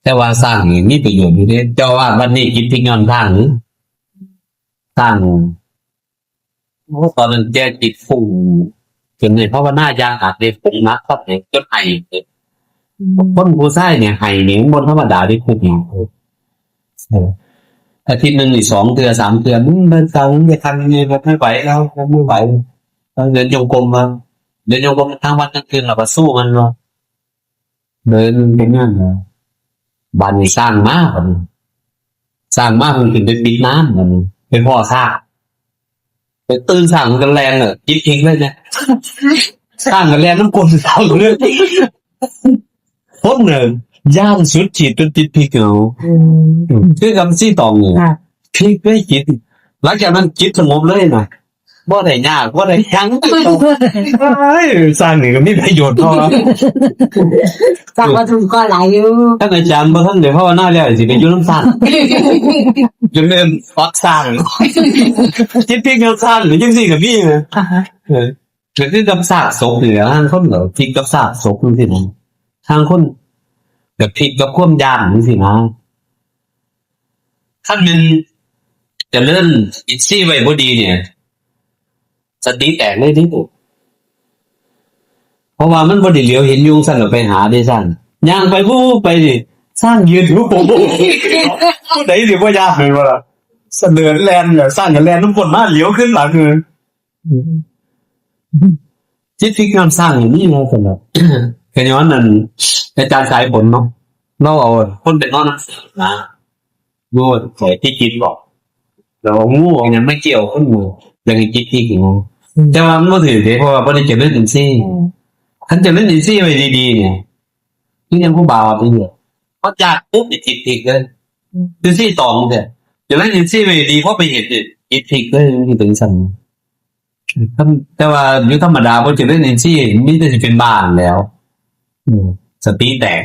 ແຕ່ວ່າຊ້າງນີ້ມີປະໂຫຍດຢູ່ເດ້ ເຈົ້າອາວາດວັດນີ້ຈິດພິກຍ້ອນຊ້າງນີ້ ຊ້າງ ໂອ້ ຕອນນັ້ນແກຈິດຟຸ້ງ ຈົນໃຫ້ພາວະນາຢ່າງໜັກເດ້ ປົງໜັກຄັກເດ້ ຈົນໄຫ້. ອືມ ຄົນຜູ້ຊາຍນີ້ໄຫ້ນີ້ມັນບໍ່ທຳມະດາເດ້ ຄຸກນີ້. ເອີ ອາທິດໜຶ່ງນີ້ສອງເທື່ອສາມເທື່ອ ມັນ ມັນເຊົາ ມັນຈະຄັນ ມັນບໍ່ໄຫວແລ້ວ ມັນບໍ່ໄຫວ. ເດີນຈົງກົມວ່າ ເດີນຈົງກົມທັງວັນທັງຄືນ ແລ້ວກໍສູ້ມັນເນາະ. ເດີນເປັນຫຍັງ ບາດນີ້ຊ້າງມາ ບາດນີ້ຊ້າງມາ ເພິ່ນຂຶ້ນໄປປິດນ້ຳ ບາດນີ້ໄປພໍ້ຊ້າງ ໄປຕື່ນຊ້າງ ມັນກໍແລ່ນເລີຍ ຈິດພິກເລີຍນະ. ຊ້າງກໍແລ່ນນຳກົ້ນຊ້າງເລີຍ. ຄົນເນີ່ຍຢ້ານສຸດຂີດຈົນຈິດພິກເອົາ. ອືມ ຄືກັບຊີ້ຕອງນີ້ ພິກໄປຈິດ ຫຼັງຈາກນັ້ນຈິດສະຫງົບເລີຍນະ. ບໍ່ໄດ້ຍາກ ບໍ່ໄດ້ຫຍັງ. ໂອ້ຍ ສ້າງນີ້ກໍມີປະໂຫຍດເນາະ. ສ້າງວ່າທຸກກໍຫຼາຍຢູ່. ທ່ານອາຈານບໍ່ທັນໄດ້ພາວະນາແລ້ວ ຊິໄປຢູ່ນຳສ້າງ ຈົນເລີ່ມປັກສ້າງ ຈິດພິກນຳສ້າງ ຈັ່ງຊີ້ກໍມີນະ. ເອີ ກໍຄືກັບຊາກສົບນີ້ແຫຼະ ລາງຄົນກໍຜິດກັບຊາກສົບຈັ່ງຊີ້ນະ ລາງຄົນກໍຜິດກັບຄວາມຢ້ານຈັ່ງຊີ້ນະ. ຄັນແມ່ນຈະເລີນອິນຊີໄວ້ບໍ່ດີນີ້ ສະຕິແຕກເລີຍເດ້. ເພາະວ່າມັນບໍ່ໄດ້ຫຼຽວເຫັນຍຸງຊັ້ນ ກໍໄປຫາເດ້ຊັ້ນ ຍ່າງໄປວຸ້ບໄປນີ້ ຊ້າງຢືນຢູ່ ຜູ້ໃດຊິບໍ່ຢ້ານແມ່ນບໍ່ລະ? ສະເດີດແລ່ນ ຊ້າງກໍແລ່ນນຳກົ້ນມາ ຫຼຽວຄືນຫຼັງ. ອືມ ຈິດພິກນຳສ້າງນີ້ມີເນາະ ຊັ້ນເນາະ. ກໍຍ້ອນນັ້ນ ອາຈານສາຍຝົນເນາະ ລາວເອົາຄົນໄປນອນນຳນະ ຢູ່ແຖວທີ່ຈິດບອກ ແລ້ວເອົາງູເອົາຫຍັງມາກ່ຽວຄົນ ຢາກໃຫ້ຈິດພິກເນາະ. ອືມ ແຕ່ວ່າມັນບໍ່ຖືກເດ້ ເພາະວ່າບໍ່ໄດ້ຈະເລີນອິນຊີ. ອືມ ຄັນຈະເລີນອິນຊີໄວ້ດີໆນີ້ ຄືຫຍັງຄູບາວ່າໄປເຮັດ ເພາະຈາກປຸບນີ້ຈິດພິກເລີຍ. ອືມ ຄືຊີ້ຕອງແທ້ ຈະເລີນອິນຊີໄວ້ດີ ພໍໄປເຮັດນີ້ຈິດພິກເລີຍ ມັນເປັນຊັ້ນ. ແຕ່ວ່າຢູ່ທຳມະດາບໍ່ຈະເລີນອິນຊີ ມີແຕ່ຊິເປັນບ້າຫັ້ນແຫຼ້ວ. ອືມ ສະຕິແຕກ